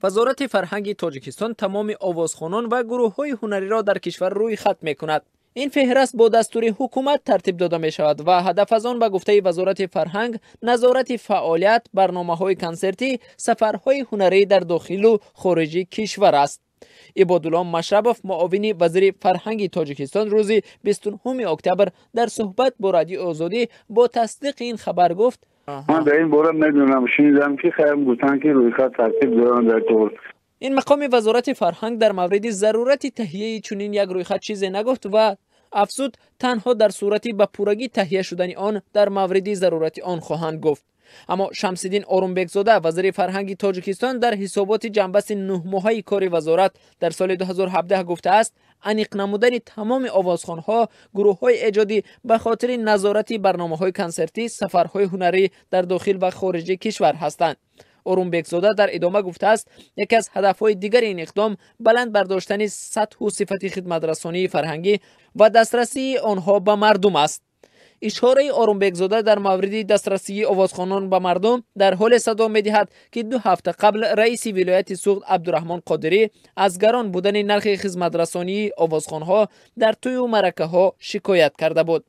Вазорати фарҳанги Тоҷикистон тамоми овозхонон ва гурӯҳҳои ҳунариро дар кишвар рӯйхат мекунад. Ин феҳраст бо дастури ҳукумат тартиб дода мешавад ва ҳадаф аз он, ба гуфтаи Вазорати фарҳанг, назорати фаъолият, барномаҳои консертӣ, сафарҳои ҳунарӣ дар дохилу хориҷи кишвар аст. Ибодулло Машрабов, муовини вазири фарҳанги Тоҷикистон, рӯзи 29 октябр дар суҳбат бо Радиои Озодӣ бо тасдиқи ин хабар гуфт: Ман дар ин бора медонам, шунидам, ки хайм гуфтанд, ки рӯйхат тартиб доранд дар тор. Ин мақоми Вазорати фарҳанг дар мавриди зарурати таҳияи чунин як рӯйхат чизе нагуфт ва афзуд, танҳо дар сурати ба пуррагӣ таҳия шудани он дар мавриди зарурати он хоҳанд гуфт. Аммо Шамсиддин Орумбекзода, вазири фарҳанги Тоҷикистон, дар ҳисоботи ҷамъбасти 9-моҳаи кори вазорат дар соли 2017 гуфтааст, аниқ намудани тамоми овозхонҳо, гурӯҳҳои эҷодӣ ба хотири назорати барномаҳои консертӣ, сафарҳои ҳунарӣ дар дохил ва хориҷи кишвар ҳастанд. Орумбекзода дар идома гуфтааст, яке аз ҳадафҳои дигари ин иқдом баланд бардоштани сатҳу сифати хидматрасонии фарҳангӣ ва дастрасии онҳо ба мардум аст. Ишораи Орумбекзода дар мавриди дастрасии овозхонон ба мардум дар ҳоле садо медиҳад, ки 2 ҳафта қабл раиси вилояти Суғд Абдураҳмон Қодирӣ аз гарон будани нархи хизматрасонии овозхонҳо дар тӯю маъракаҳо шикоят карда буд.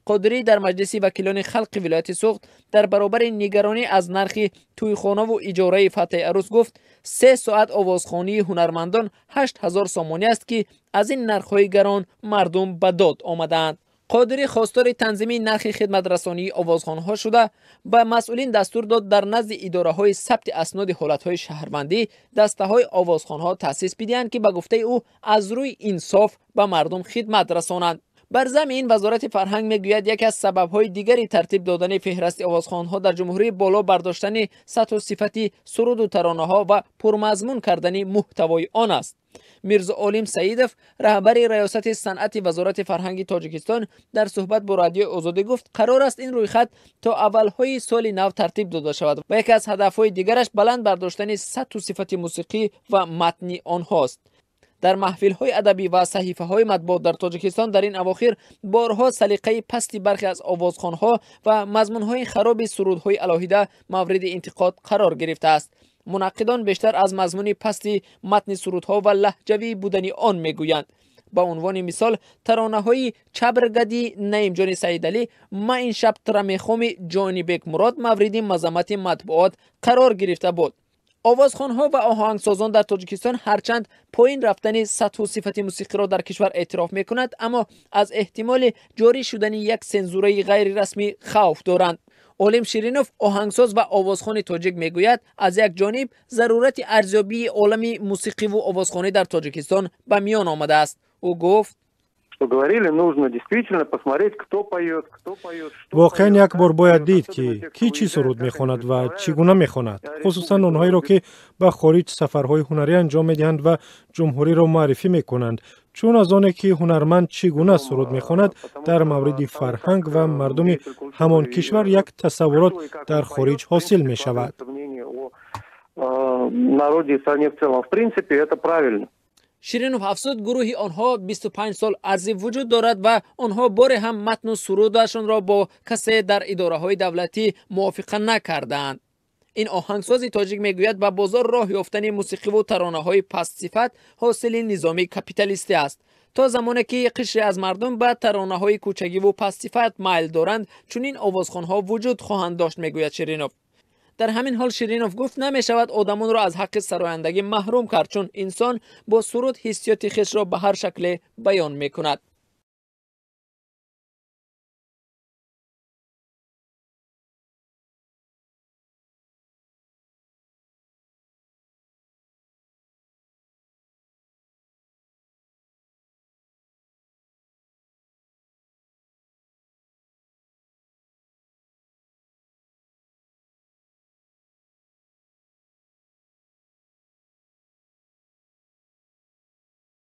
Қодирӣ дар Маҷлиси вакилони халқи вилояти Суғд дар баробари нигаронӣ аз нархи тӯйхонаву иҷораи фатҳи арӯс гуфт, 3 соат овозхонии ҳунармандон 8000 сомонӣ аст, ки аз ин нархҳои гарон мардум ба дод омадаанд. Қодирӣ хостори танзими нархи хидматрасонии овозхонҳо шуда, ба масъулин дастур дод, дар назди идораҳои сабти асноди ҳолатҳои шаҳрвандӣ дастаҳои овозхонҳо таъсис бидиҳанд, ки ба гуфтаи ӯ аз рӯи инсоф ба мардум хидмат расонанд. Бар замми ин, Вазорати фарҳанг мегӯяд, яке аз сабабҳои дигари тартиб додани феҳрасти овозхонҳо дар ҷумҳурӣ боло бардоштани сатҳу сифати суруду таронаҳо ва пурмазмун кардани муҳтавои он аст. Мирзоолим Саидов, раҳбари Раёсати санъати Вазорати фарҳанги Тоҷикистон, дар суҳбат бо Радиои Озодӣ гуфт, қарор аст ин рӯйхат то аввалҳои соли нав тартиб дода шавад ва яке аз ҳадафҳои дигараш баланд бардоштани сатҳу сифати мусиқӣ ва матни онҳост. Дар маҳфилҳои адабӣ ва саҳифаҳои матбуот дар Тоҷикистон дар ин авохир борҳо салиқаи пасти бархе аз овозхонҳо ва мазмунҳои хароби сурудҳои алоҳида мавриди интиқод қарор гирифтааст. Мунаққидон бештар аз мазмуни пасти матни сурудҳо ва лаҳҷавӣ будани он мегӯянд. Ба унвони мисол, таронаҳои «Чабргади» Наимҷони Саидалӣ, «Ма ин шаб тра мехоми» Ҷонибек Мурод мавриди мазаммати матбуот қарор гирифта буд. Овозхонҳо ва оҳангсозон дар Тоҷикистон ҳарчанд поин рафтани сатҳу сифати мусиқиро дар кишвар эътироф мекунанд, аммо аз эҳтимоли ҷорӣ шудани як сензураи ғайрирасмӣ хавф доранд. Олим Ширинов, оҳангсоз ва овозхони тоҷик, мегӯяд, аз як ҷониб зарурати арзёбии олами мусиқиву овозхонӣ дар Тоҷикистон ба миён омадааст. Ӯ гуфт: Что говорили, нужно действительно посмотреть, кто поет, кто поет. Воқеан, як бор бояд дид, ки кӣ чӣ суруд мехонад ва чӣ гуна мехонад, хусусан онҳоеро, ки ба хориҷ сафарҳои ҳунарӣ анҷом медиҳанд ва ҷумҳуриро муаррифӣ мекунанд, чун аз оне ки ҳунарманд чӣ гуна суруд мехонад, дар мавриди фарҳанг ва мардуми ҳамон кишвар як тасаввурот дар хориҷ ҳосил мешавад. Народе и стране в целом. В принципе, это правильно. Ширинов афзуд, гурӯҳи онҳо 25 сол арзи вуҷуд дорад ва онҳо боре ҳам матну сурудашонро бо касе дар идораҳои давлатӣ мувофиқа накардаанд. Ин оҳангсози тоҷик мегӯяд, ба бозор роҳ ёфтани мусиқиву таронаҳои пастсифат ҳосили низоми капиталистӣ аст. То замоне ки қишре аз мардум ба таронаҳои кӯчагиву пастсифат майл доранд, чунин овозхонҳо вуҷуд хоҳанд дошт, мегӯяд Ширинов. Дар ҳамин ҳол Ширинов гуфт, намешавад одамонро аз ҳаққи сарояндагӣ маҳрум кард, чун инсон бо суруд ҳиссиёти хешро ба ҳар шакле баён мекунад.